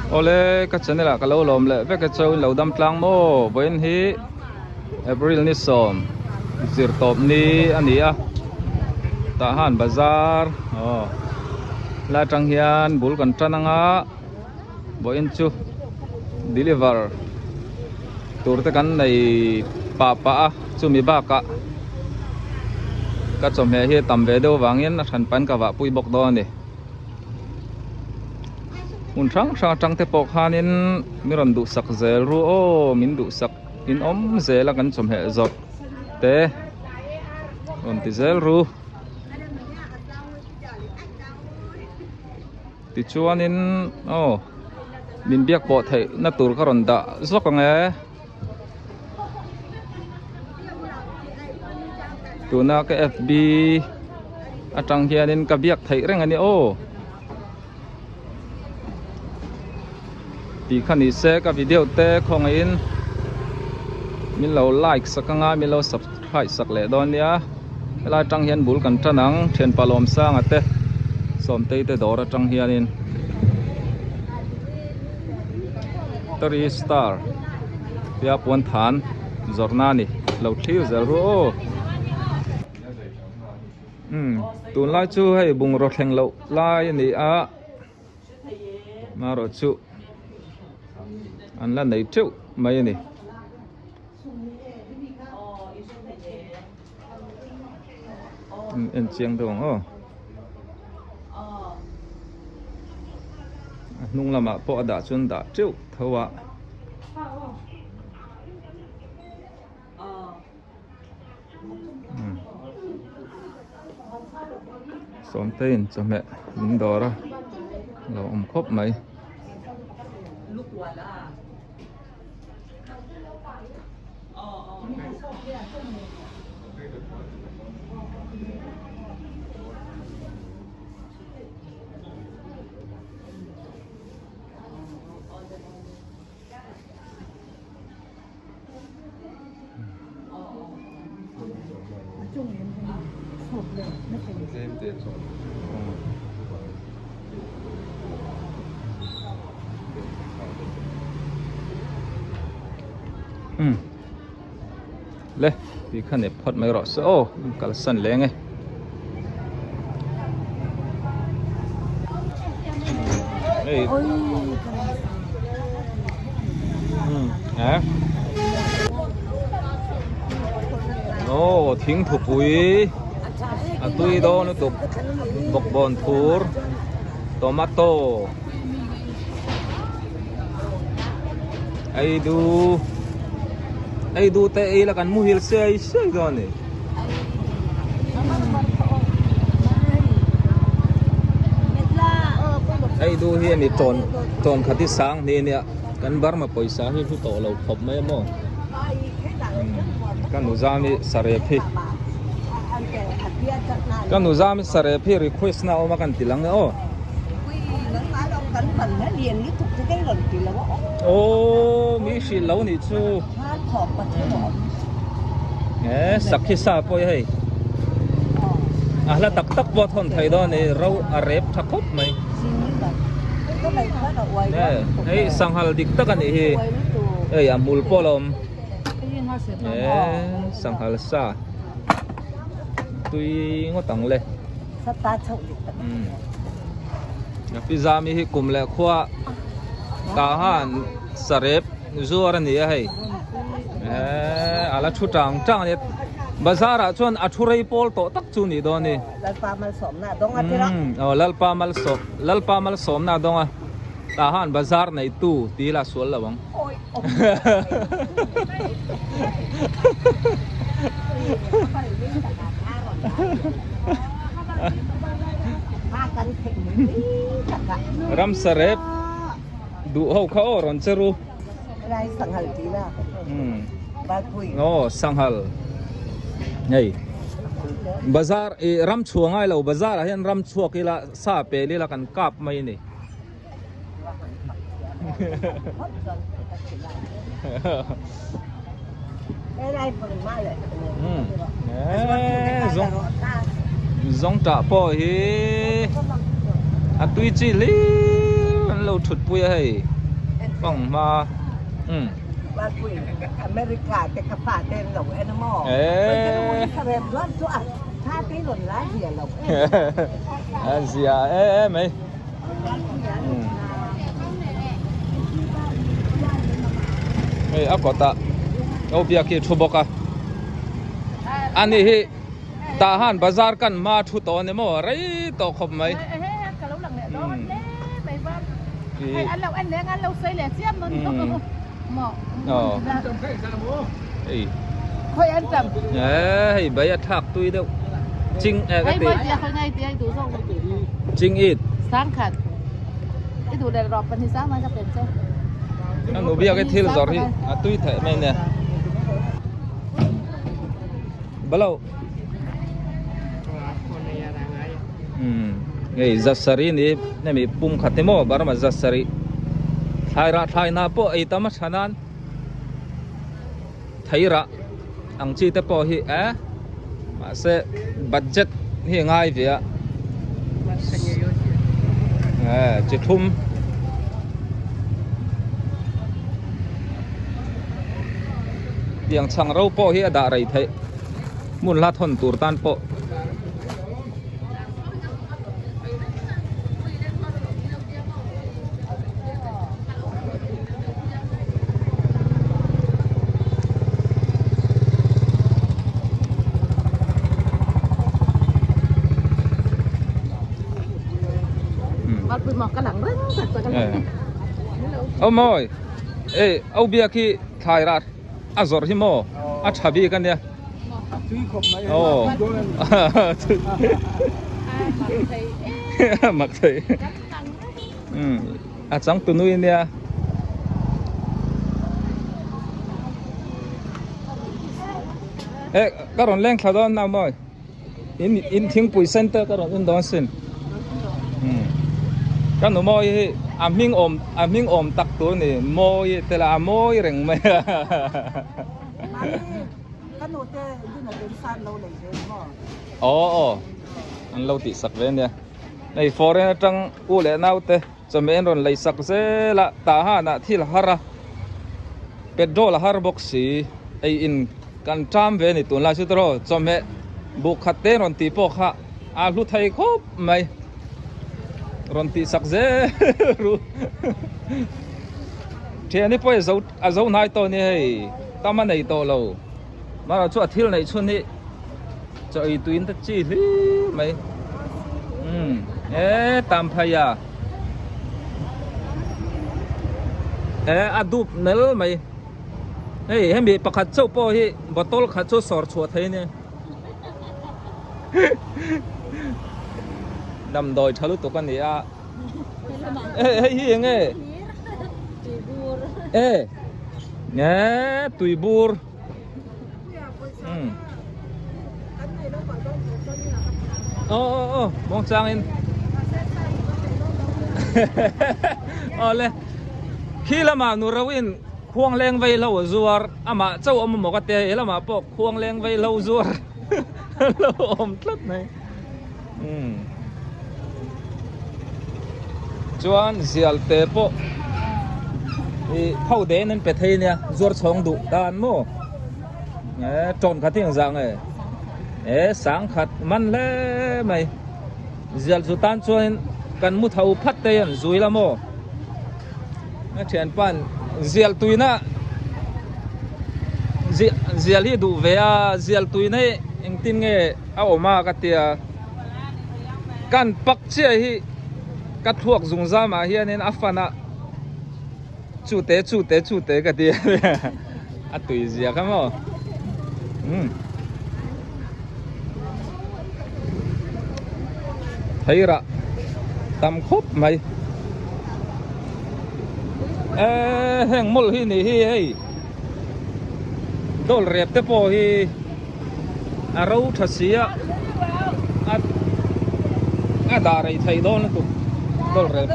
Awle ka channel ah ka lo lawm leh vek e chau in lo dam tlang maw vawiin hi April ni sawm zir tawp ni a ni a tah han bazar aw lai atang hian bul kan tan anga vawiin chu deliver tur te kan nei pah pah a chumi bakah ka chawhmeh hi a tam ve deuh avangin a hran pan ka vah pui bawk dawn a ni. Hmun hrang hrang atang te pawh khanin mi rawn duhsak zel ru aw min duhsak in awm zel a kan chawhmeh zawrh te rawn ti zel ru tichuanin aw min biak pawh theih na tur ka rawn dah zawk ang e tuna ka fb atang hianin ka biak theih reng a ni aw tih kha ni se ka video te khawngaihin min lo like sak anga min lo subscribe sak leh dawn nia helai atang hian bul kan tan ang thianpa Lawmsanga te Sawmtei te dawr atang hianin three star tia puan than zawrhna a ni lo thlir zel ru aw umm tunlai chu hei bungraw thleng loh lai a ni a marawh chu an la nei teuh mai a ni. En chiang deuh ang aw a hnung lamah pawh a dah chuan dah teuh tho a. Sawmteiin chawhmeh min dawr a lo awm khawp mai. Umm le tih kha nep phawt mai rawh se aw kalsan leng e. Hei eh aw thing thupui a tui dawn lutuk bawkbawn thur tomato ei du ei du te ei la kan muhil sei sei dawn a ni. Hei du hi a ni tawn tawn khat hi sang hni ania kan Burma pawisa hi hlu tawh lo khawp mai a maw ka nuzam hi sarep hi ka nuzam hi sarep hi request na awm a kan ti lang e aw aw mi hrilh lo nih chu. He sakhi sa pawh hi hei a hla tak tak pawh a thawn thei dawn a ni ro a rep tha khawp mai hei sanghal dik tak a nih hi hei a hmul pawh a la awm he sanghal sa tui ngawt ang le Pizza mi hi kum leh khua tah han sarep Zuar a ni a hei eee a la thu tang tang a ni bazar ah chuan a thu rei pawl tawh tak chu nih dawn a ni Lalpa malsawmna a dawng a tirah aw Lalpa malsawm Lalpa malsawmna a dawng a tah han bazar nei tu tih ila sual lo ang Ramsarep. Duh ho kha aw rawn che ru. Lai sanghal ti la. Um. Aw sanghal. Hei. Bazar i ram chhuah ngai lo bazar ah hian ram chhuak ila sa pel ila kan kap mai a ni. Um. Zawng zawng tah pawh hi a tui chi hlir an lo thut pui a hei. Fanghma umm. America te kha fa te an lo en a maw? Eee. A zia e mai. Umm. Hei a kawtah lo biak hi a thu bawk a. Ani hi tah han bazar kan hma a thu tawh a ni maw rei tawh khawp mai. Hei bai a thlak tui deuh ching e ka ti ching it a nu biak i thil zawrh hi a tui theih mai nia balo umm hei zasarih ni hemi pum khat ni maw Burma zasarih thlai rah thlai hna pawh ei tam a tha nan thei rah ang chi te pawh hi eh mahse budget hi a ngai ve a eh chi thum. Tiang chhang ro pawh hi a dah rei theih hmun hla thawn tur tan pawh. Aw mawi ei au biak hi thlai rah a zawrh hi maw a tha bik a nia aw mak thei a changtu nui nia. Eh ka rawn leng thla dawn na mawi in in thingpui center ka rawn en dawn sin ka nu mawi hi a hming awm a hming awm tak tur a ni mawi te lah a mawi reng mai a aw aw an lo tih sak ve ania hei foreign atang u leh nau te chawhmeh an rawn lei sak zel a tah hanah thil a har a petrol a har bawk si ei in kan ṭam ve a ni tunlai chu tawh chawhmeh buk khat te rawn tih pawh kha a hlu thei khawp mai rawn tih sak zel ru thiani pawh a zo a zo hnai tawh a ni hei tam a nei tawh lo mahrawh chu a thil neih chhun hi chaw ei tuin ta chi hlir mai umm e tam phai a e a dup nel mai. Hei hemi pakhat chauh pawh hi bottle khat chu sawr chhuah thei a nia damdawi tha lutuk a ni a hei hi eng nge e nge tui bur aw aw aw muangchang in awle khi lamah nu rau in khuang leng vei hlo a zuar amah chauh awm amaw ka tia he lamah pawh khuang leng vei hlo zuar lo awm tlat mai umm chuan zial te pawh ih pho den an pe thei ania zuar chhawng duh tan maw eh tawn khat hi ang zah nge eh sangkhat man hle mai zial chu tan chuan kan mu tho phat te hian zui la maw a thianpa'n zial tuina zial hi duh ve a zial tuina hi engtin nge a awm a ka tia kan pak chiah hi ka thluak zung zamah hianin a fan a chute chute chute ka ti a tui zia kha maw umm theirah tam khawp mai eee heng mawlh hi ni hi hei dawl rep te pawh hi a ro tha si a a dah rei thei dawn lutuk dawl rep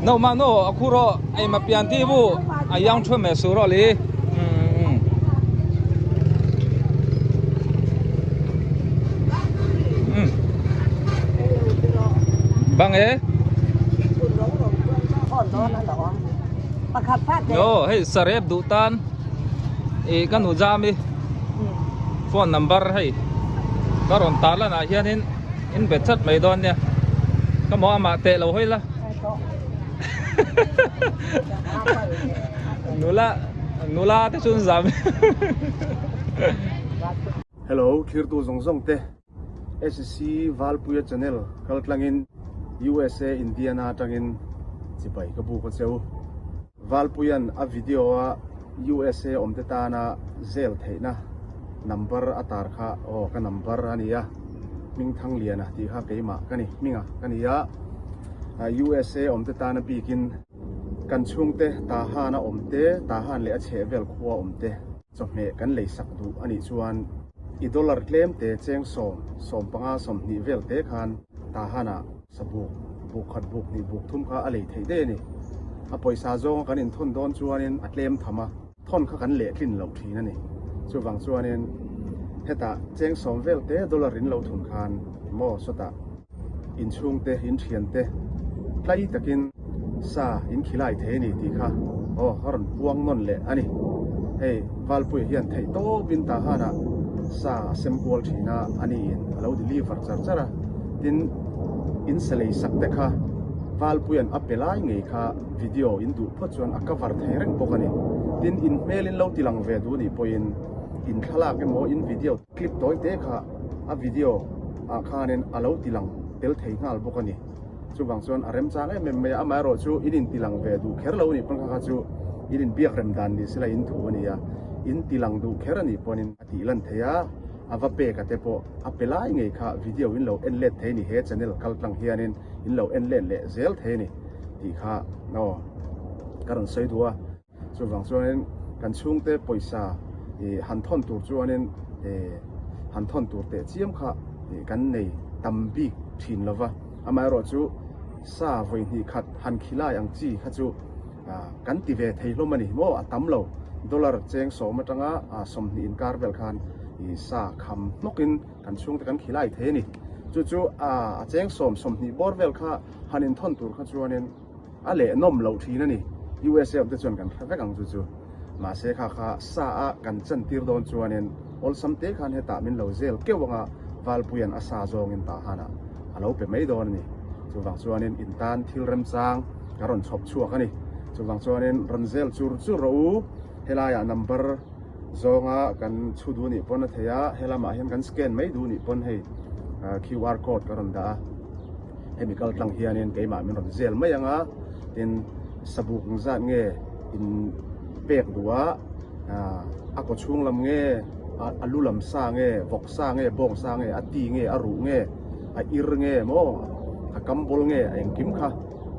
no ma no a khu rawh ei ma pian ti bu a yang thu me su rawh li bang e. phone dawn alawm. Pakhat fate. Aw hei sarep duh tan ih ka nu Jami phone number hei ka rawn tar lanah hianin in bet chat mai dawn nia ka maw amah teh lo hawi la nula nula te chu an zam Hello thirtu zawng zawng te. SC Valpuia channel kal tlangin USA Indiana atangin chibai ka buk a cheu. Valpuia'n a video a USA awmte tana zel theihna number a tar kha aw ka number a ni a, Hmingthangliana tih kha keimah ka ni, hminga ka ni a. USA awmte tana bikin kan chhungte Tahan a awmte, Tahan leh a chhehvel khua awmte. Chawhmeh kan lei sak duh a nih chuan i dollar tlem te cheng sawm, 15, 20 vel te khan Tahan-ah sabuk, buk khat, buk hnih, buk thum kha a lei theih daih a ni. A pawisa zawnga kan inthawn dawn chuanin a tlem tham a, thawn kha kan lehtlin loh thin a ni. Chuvang chuanin hetah cheng sawm vel te dollar in lo thun khan maw sawtah inchhungte, inthiante tlai takin sa in khilai thei a ni tih kha aw a rawn puang nawn leh a ni. Hei Valpuia hian theih tawpin Tahanah sa a sem kual thin a, a niin a lo deliver char char a. Tin, in sa lei sak te kha Valpuia'n a pe lai ngei kha video in duh phawt chuan a cover thei reng bawk a ni. Tin, in hmel in lo tilang ve duh nih pawhin in thlalak emaw in video Clip tawi te kha a video ah khanin a lo tilang tel thei nghal bawk a ni. Chuvang chuan a remchang em em mai a, amaherawh chu in intilang ve duh kher lo a nih pawn kha kha chu in inbiak rem dan ni sela in thu a ni a, in tilang duh kher a nih pawnin a tih lan thei a, a va pek a te pawh a pe lai ngei kha video in lo en let thei a ni, he channel kal tlang hianin in lo en let leh zel thei a ni tih kha aw ka rawn sawi duh a. Chuvang chuanin kan chhungte pawisa ih han thawn tur chuanin ih han thawn tur teh chiam kha ih kan nei tam bik thin lo va. Amaherawh chu sa vawi hnih khat han khilai ang chi kha chu ah kan ti ve thei hlawm a ni maw a tam lo. Dollar cheng sawm atanga ah 20 inkar vel khan ih sa kham hnawkin kan chhungte kan khilai thei a ni. Chu chu ah a cheng sawm 20 bawr vel kha han inthawn tur kha chuanin A leh nawm loh thin a ni. USA awm te chuan kan hre vek ang chu chu. Mahse kha kha sa a kan chan tir dawn chuanin awlsam te khan hetah min lo zel keuh anga Valpuia'n a sa zawngin Tahanah a lo pe mai dawn a ni. Chuvang chuanin in tan thil remchang ka rawn chhawp chhuak a ni. Chuvang chuanin rawn zel chur chur rawh u. Helaiah number zawnga kan chhu duh nih pawn a thei a, helamah hian kan scan mai duh nih pawn hei QR code ka rawn dah a. Hemi kal tlang hianin keimah min rawn zel mai ang a, tin sabuk ang zat nge in pek duh a, a kaw chhung lam nge, a lu lam sa nge, vawk sa nge, bawng sa nge, a ti nge, a ruh nge, a ir nge maw, a kam bawl nge, a engkim kha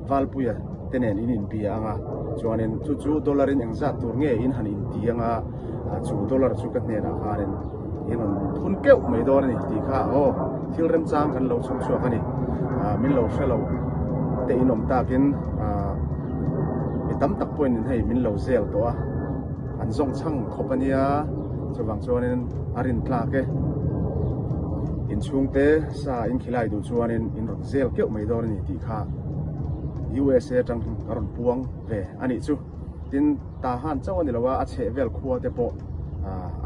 Valpuia te nen in inbia ang a, chuanin chu chu dollar in engzat tur nge in han inti ang a, chu dollar chu ka hnenah khanin in rawn thun keuh mai dawn a ni tih kha aw thil remchang kan lo chhawp chhuak a ni. Min lo hre lo te in awm takin mi tam tak pawhin in hei min lo zel tawh a, an zawng chhang khawp a nia, chuvang chuanin a rin tlak e. Inchhungte sa in khilai duh chuanin in rawn zel keuh mai dawn a ni tih kha USA atang ka rawn puang ve a nih chu. Tin, Tahan chauh a ni lo a, a chheh vel khua te pawh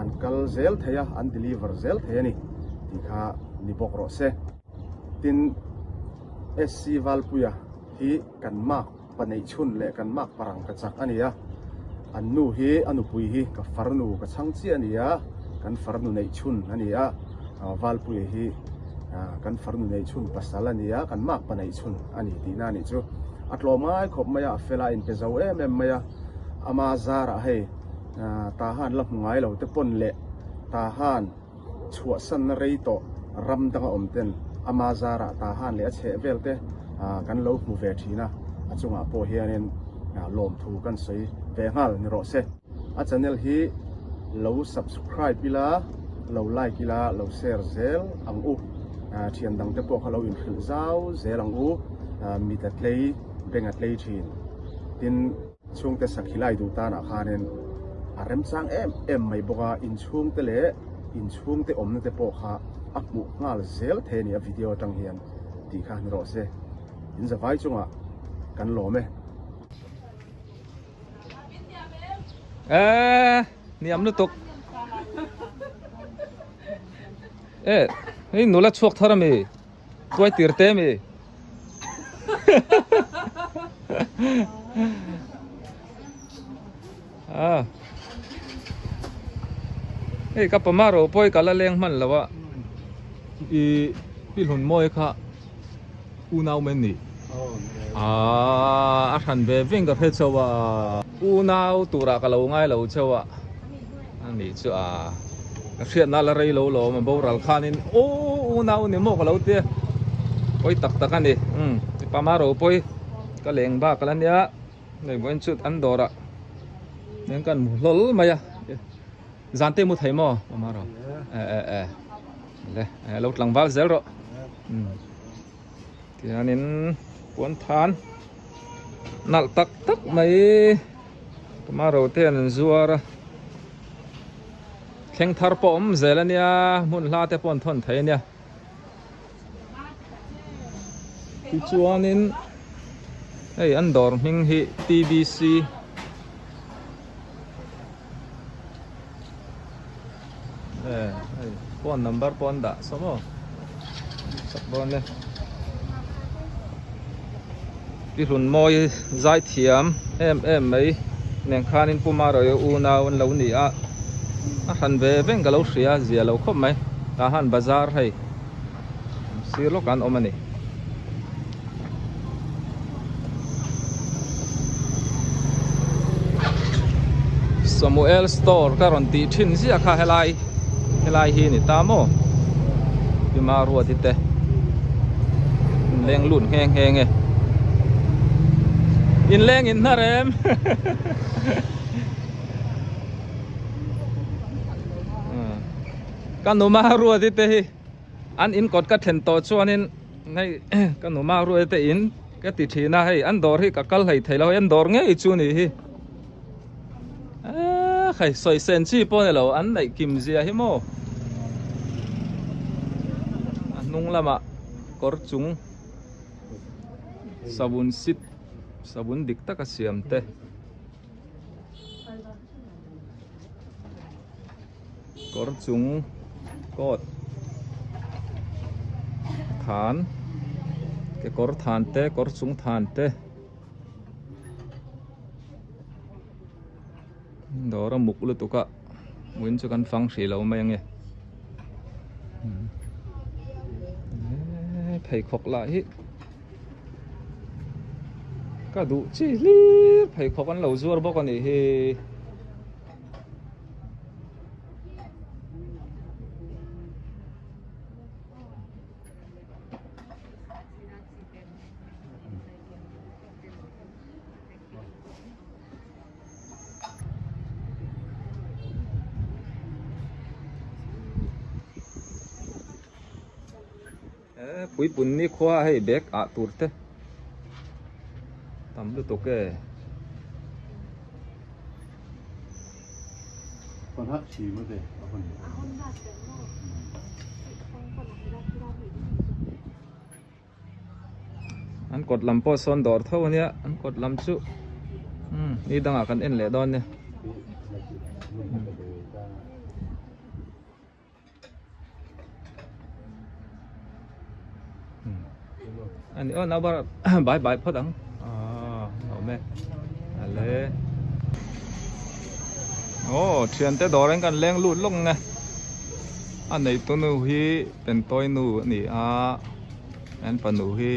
an kal zel thei a, an deliver zel thei a ni tih kha ni bawk rawh se. Tin, SC Valpuia hi kan mark pa neih chhun leh kan mark parang ka chak a ni a, an nu hi a nupui hi ka farnu ka chhang chiah a ni a, kan farnu neih chhun a ni a, Valpuia hi kan farnu neih chhun pasal a ni a, kan mark pa neih chhun a ni tihna a nih chu. A tlawm ngai khawp mai a, a fel a, a inpe zo em em mai a, ama zarah hei Tahan la hmu ngai lo te pawn leh Tahan chhuahsanna rei tawh ram danga awm ten ama zarah Tahan leh a chheh vel te kan lo hmu ve thin a, a chungah pawh hianin lawmthu kan sawi ve nghal ni rawh se. A channel hi lo subscribe ila, lo like ila, lo share zel ang u. Thian dang te pawh kha lo inhrilh zau zel ang u. Mit a tlei, beng a tlei thin. Tin, chhungte sakhi lai duh tanah khanin a remchang em em mai bawk a, inchhungte leh inchhungte awmna te pawh kha a hmuh nghal zel thei a ni a video atang hian tih kha ni rawh se. In zavai chungah kan lawm e. Eh, niam lutuk. Eh, hei nula chhuak thar ami. Tuai tir te ami. Ah. Hei ka pama ro pawh hi ka la leng hman lo a. I pi hlun mawi kha unau mai ni. Ah, a hran ve veng ka hre chauh a. Unau turah ka lo ngai lo chauh a. A nih chu a ka hriatna la rei lo lawm a boral khanin aw unau ni maw ka lo tia. Pawi tak tak a ni. Umm pama ro pawi ka leng bak la nia. Hei vawiin chu an dawrah nen kan hmu hlawl mai a zan te mu thei maw awm a rawh e e e le e lo tlangval zel rawh tihianin puan than nalh tak tak mai tomato te an zuar a thleng thar pawh awm zel a nia hmun hla te pawh an thawn thei a nia. Tichuanin hei an dawr hming hi T_B_C eh hei phone number pawh an dah saw maw sak dawn e pi hlun mawi zai thiam em em mai nen khanin Pu Marawia unau an lo ni a a hran ve veng ka lo hria zia lo khawp mai tah han bazar hei sir lawk an awm a ni. Samuel store ka rawn tih thin ziah kha helai helai hi ni ta maw Pima Ruati te inleng lut nghe nghe nge inleng in hnar em ka numa Ruati te hi an in kawt ka thlen tawh chuanin hei ka numa Ruati te in ka ti thin a hei an dawr hi ka kal hlei thei lo an dawr ngei chu ni hi eee hei sawi sen chi pawh ni lo an neih kim zia hi maw a hnung lamah kawr chung savun sit savun dik taka siam te. Kawr chung coat than kekawr than te kawr chung than te dawr a muk lutuk a win chu kan fang hrih lo mai ange pheikhawk lah hi ka duh chi hlir pheikhawk an lo zuar bawk a nih hi. Puipun ni khua hei bag ah tur te tam lutuk e. An kawt lam pawh sawn dawr tho a nia an kawt lam chu umm ni dangah kan en leh dawn nia. Ani aw naubar bai bai phawt ang ah awm e ale aw thiante dawr in kan leng lut lawk nge a neitu nu hi pentawi nu a ni a an fanu hi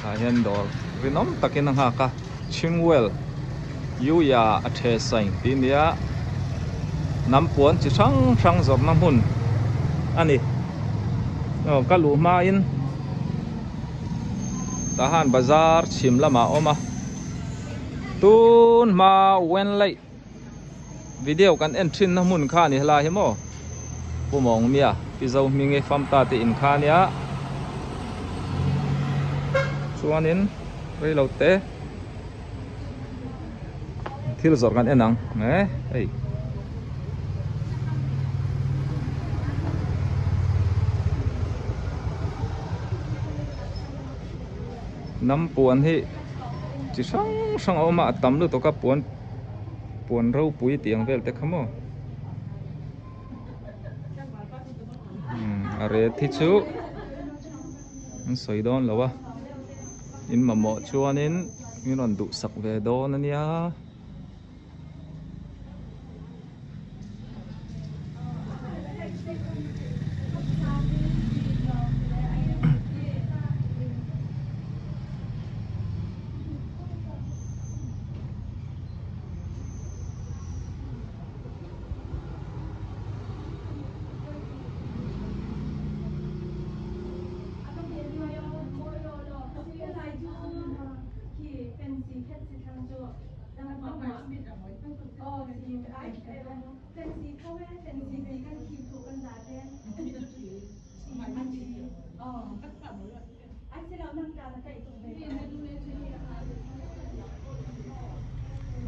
tah hian dawr rinawm takin a nghak a Chingwell Yuya a the sain tih a nia hnam puan chi hrang hrang zawrhna hmun a ni aw ka luh hmain tah han bazar chhim lamah a awm a tun hma Wenlei video kan en thin na hmun kha a ni helai hi maw Pu Mawngmia Pi Zohmingi famta te in kha ania chuanin reilo te thil zawrh kan en ang e hei. Hnam puan hi chi hrang hrang a awm a a tam lutuk a puan. Puan ropui tih ang vel te kha maw a ret hi chu an sawi dawn lo a in mamawh chuanin min rawn duhsak ve dawn a nia.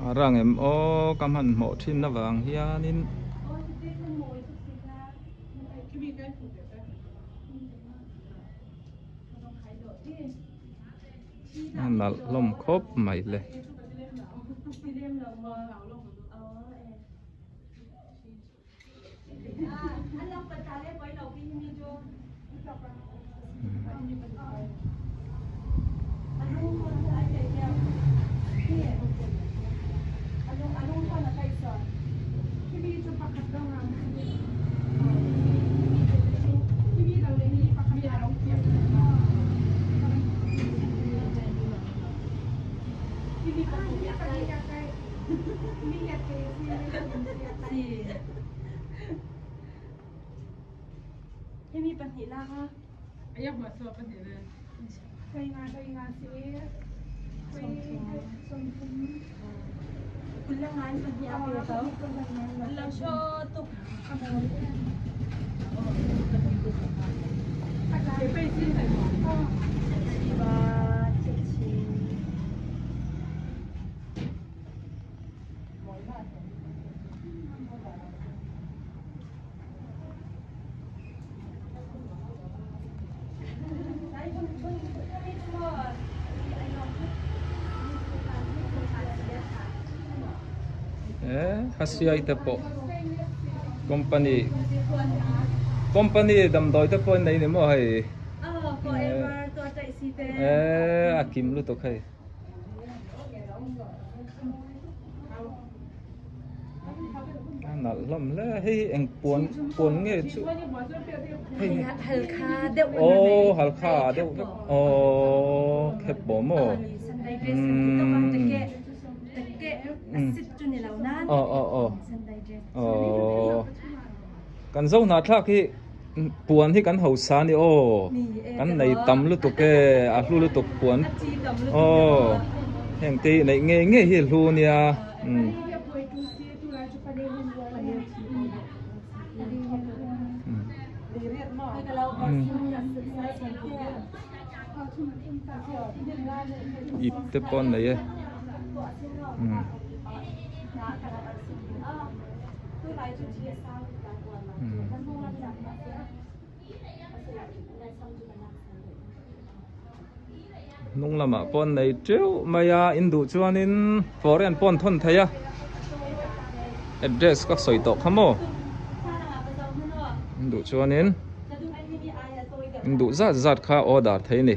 A rang em aw ka hmanhmawh thin avang hianin a nalh hlawm khawp mai le. Hasiai te pawh company company damdawi te pawh an nei ni maw hei eh a kim lutuk hei. A nalh hlawm hle hei hi eng puan puan nge chu hei hi halkha deuh aw halkha deuh vek aw khep bawm maw aw aw aw aw kan zo hnahthlak hi puan hi kan hausa a ni aw kan nei tam lutuk e a hlu lutuk puan aw heng te hi neih ngei ngei hi a hlu ania umm. Ip te pawh an nei e umm. Hnung lamah pawh an nei teuh mai a in duh chuanin foreign pawh an thawn thei a address ka sawi tawh kha maw in duh chuanin in duh zat zat kha order thei a ni.